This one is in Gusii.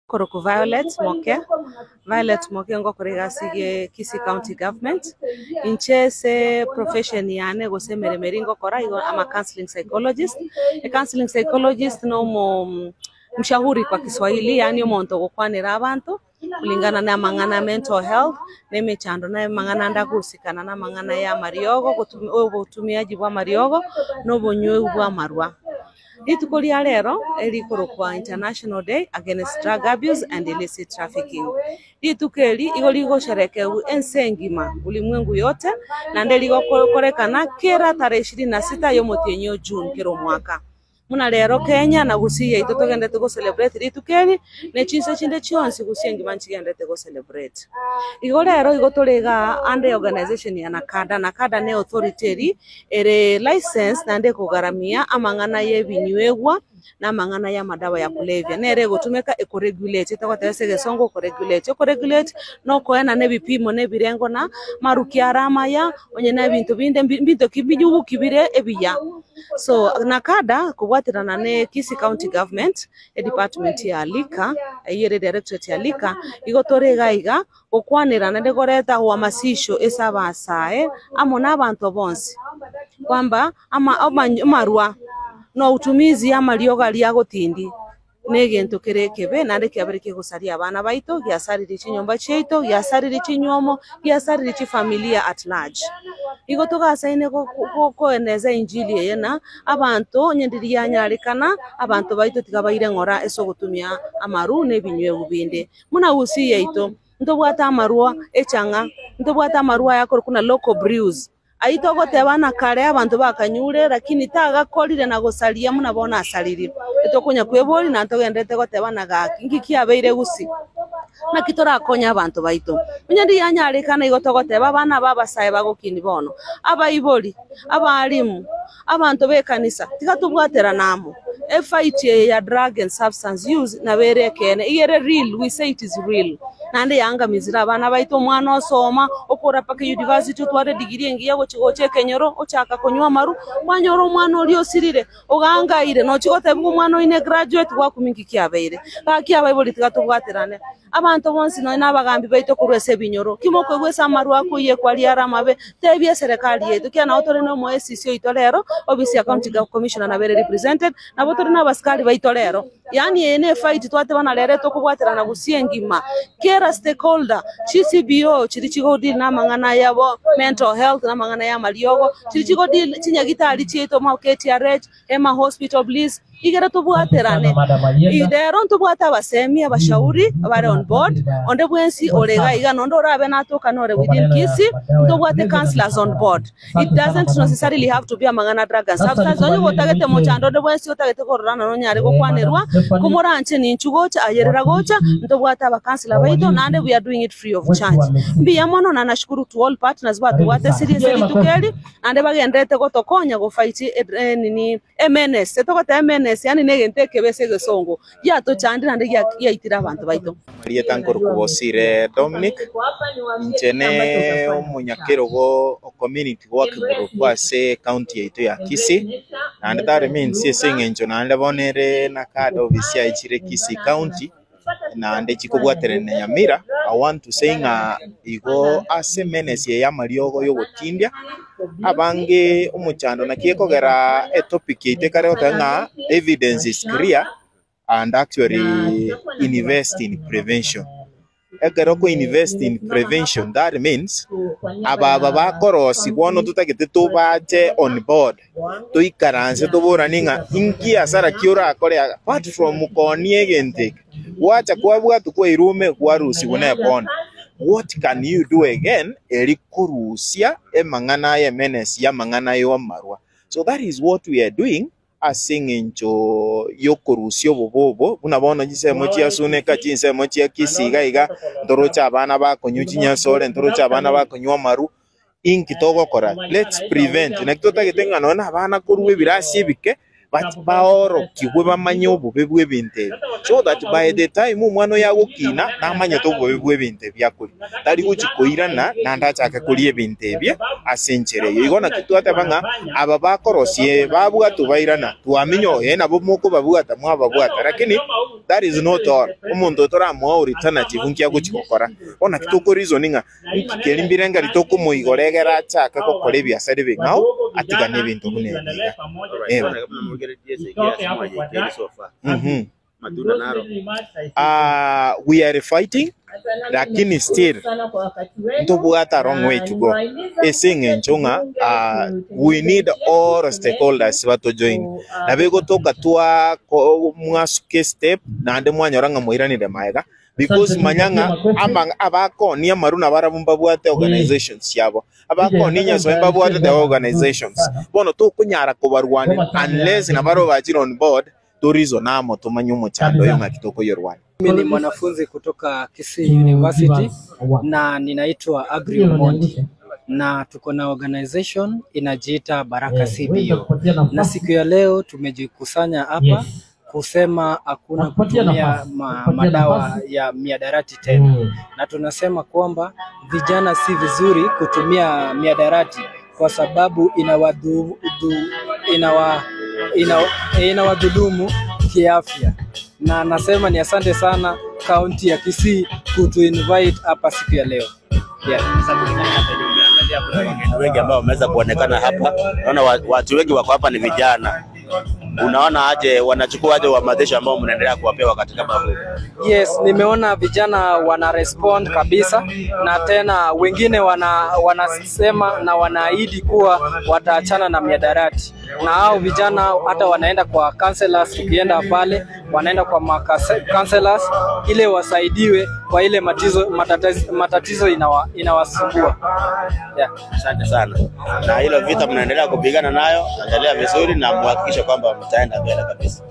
Korokwa Violet Moke, Violet Moke ngokora egasi ye Kisii County Government, inche ase profession yane gose emeremo eria ngokora igo am a counselling psychologist, e counselling psychologist na omo mshauri kwa kiswahili yaani omonto ogokwanera abanto kulingana na amang'ana a mental health, na emechando na amang'ana ande agosikana na amang'ana ya amariogo obotumiaji bwa amariogo na obonyweu bwa amarwa. Rituko ria rero erikorokwa International Day Against Drug Abuse and Illicit Trafficking. Rituko eri igo rigosherekewa ense engima, ulimwengu yote, naende rigokorekana kera tarehe ishirini na sita y'omotienyi o June kera omwaka. Buna rero Kenya na Gusii yaito togenderete go celebrate rituko eri, ne chinse chinde chionsi Gusii engima nchigenderete go celebrate. Igo rero igo tore igaa under organization ya NACADA, NACADA ne authority eria ere licensed naende ekogaramia amang'ana y'ebinywegwa na amang'ana y'amadawa ya kulevya. Nere egotumeka ekoregulate, togoteba ase egesongo okoregulate. Okoregulate na okoenana ebipimo na ebirengo na amarukia are amaya, onye na ebinto binde mbi mbinto ki mbinyuguki bire ebiya. So NACADA kobwaterana ne Kisii County Government, edepartment ya Liquor, eyio ere edirectorate ya Liquor, igo tore iga iga gokwanera naende koreta ohamasisho ase abasae amo na abanto bonsi, kwamba ama amarwa na utumizi ya amariogo aria agotindi na egento kere ekebe naende kiabere kegosaria abana baito, giasaririe chinyomba chiaito, giasaririe chinywomo, giasaririe chifamilia at large. Igo togasaine koeneza enchili eye na abanto onye ndiri yanyarekana, abanto baito tiga baire ng'ora ase ogotumia amaru na ebinywegu binde. Buna gusii yaito, ntobwate amarwa echang'a, ntobwate amarwa aya akorokwa buna local brews, ayio togoteba ng'a kare abanto bakanyure lakini tagakorire na gosaria buna bono asaririe. Etokonya kweboria naende togenderete goteba ng'a gaki nki kiabeire gusii? Naki torakonye abanto baito? Onye ndiyanyarekana igo togoteba abana aba abasae bagokini bono, abaibori, abalimu, Abanto b'ekanisa, tiga tobwaterane amo. Efight eye ya drug and substance use nabo ere ekeene, iga ere real, we say it is real. Naende yaangamizire abana baito, omwana osoma, okora mpaka university otware edegree engiya gochi gocha ekenyoro, ochaka konywa amaru, kwanyora omwana oria osirire, ogangaire, nochi gotebiwa omwana oyio ne graduate gwakumia inki kiabeire. Gaki abaibori tiga tobwaterane. Abanto bonsi nonya nabagambi baito korwa ase ebinyoro, ki mokoigwa ase amarwa akoiyekwa riare amabe? Tebia eserekari yaito, ekiagera nabo tore nomoesisi oito rero, ofisi ya county commissioner nabo ere represented, nabo tore nabasikari baito rero. Yaani eye ne efight twatebana rero tokobwaterana gusii engima, kera stakeholder, chi CBO chiria chigo deal namang'ana yabo mental health, namang'ana ya amariogo, chiria chigo deal chinyagitari chiaito ma KTRH, Hema Hospital Bliss, igere tobwaterane. Rero ntobwate abasemi, abashauri bare on board, onde bwensi ore iga iga nonde orabe natokane ore within Kisii, ntobwate councillors on board. It doesn't necessarily have to be amang'ana drug and substance, onye gotagete mochando onde bwensi otagete kororana nonyare gokwanerwa, komoranche ninchu gocha, ayerera gocha, ntobwate aba councillor baito naende we are doing it free of charge. Mbuya mono na nashukuru to all partners batobwatesirie ase rituko eri. Naende bagendererete gotokonya gofight nini emenace, etogoteba emenace yaani negento ekebe ase egesongo, giatochandire naende giaitire abanto baito. Erieta nkorokwa Bosire Dominic, inche ne omonyakerogo o community work group ase ecounty yaito ya Kisii, naende that means ase eng'encho naende bono ere NACADA office yaye chire Kisii county. naende chikobwaterana na Nyamira, I want to say ng'a igo ase emenace eye y'amariogo y'ogotindia, abange omochando naki ekogera etopic yaito ekare goteba ng'a evidence is clear and actually invest in prevention. Ekero oko invest in prevention that means aba aba bakorosia bono totagete tobache on board. Toikaranse toboranie ng'a inki asara ki orakore apart from koonia egento eke, gwacha kwabwatwa kwairwa ime kwarusigwa ne bond. What can you do again eri korusia emang'ana aya emenace y'amang'ana y'amarwa. So that is what we are doing ase eng'encho y'okorusia obobe obo, buna bono chinsemo chia Suneka, chinsemo chia Kisii iga iga, ntoroche abana bakonywa chinyasore, ntoroche abana bakonywa amaru, Inki togokora? Let's prevent. Naki totagete ng'a nonya na abana korwa ebirasi ebike baorokigwe bamanye obobe bw'ebinto ebi. So that by the time omwana oyo agokina namanyete obobe bw'ebinto ebi akoria. Tari gochia koirana naende achake koria ebinto ebi ase enchera eyio. Igo naki twateba ng'a aba bakorosia babwatwa bairana, twamenya oye nabo mokobabwata mwababwata lakini that is not all. Omonto oyo toramoa alternative nki agochia gokora. Bono naki toko reason ng'a nki keri mbirengeri tokomoigora egere achake gokora ebiasara ebing'ao atigane ebinto buna ebi iga. Eeh. Mhm. Ah, we are fighting lakini still ntobwate a long way to go ase eng'encho ng'a ah, we need all stakeholders batojoin. Nabo egotoka twa ko mwasuka estep naende mwanyora ng'a mwairanire magega because manya ng'a amang'a abakoonia amaru nabarabwo mbabwate organizations chiabo, abakoonia enyasae mbabwate their organizations. Bono tokonyara kobarwania unless nabarabwo bachire on board to reason amo tomanye omochando oyo ng'aki tokoyorwania. Mimi ni mwanafunzi kutoka Kisii University na ninaitwa Agri Omondi na tuko na organization inajiita Baraka CBO na siku ya leo tumejikusanya hapa kusema hakuna kutumia ma, madawa ya miadarati tena, na tunasema kwamba vijana si vizuri kutumia miadarati kwa sababu inawadhu, dhu, inawa, ina, inawadhulumu kiafya, na nasema ni asante sana kaunti ya Kisii kutu invite hapa siku ya leo yeah. Sasa kulingana na venye umeangalia, kuna wageni wengi ambao wameweza kuonekana hapa. Naona watu wengi wako hapa ni vijana. Unaona aje, wanachukua aje uhamasisho ambao mnaendelea kuwapea wakati kama huu? Yes, nimeona vijana wana respond kabisa, na tena wengine wana wanasema na wanaahidi kuwa wataachana na miadarati, na hao vijana hata wanaenda kwa counselors. Ukienda pale wanaenda kwa ma counselors ile wasaidiwe kwa ile matizo, matatizo, matatizo inawa, inawasumbua yeah. Asante sana. Na hilo vita mnaendelea kupigana nayo, endelea vizuri na muhakikishe kwamba mtaenda mbele kabisa.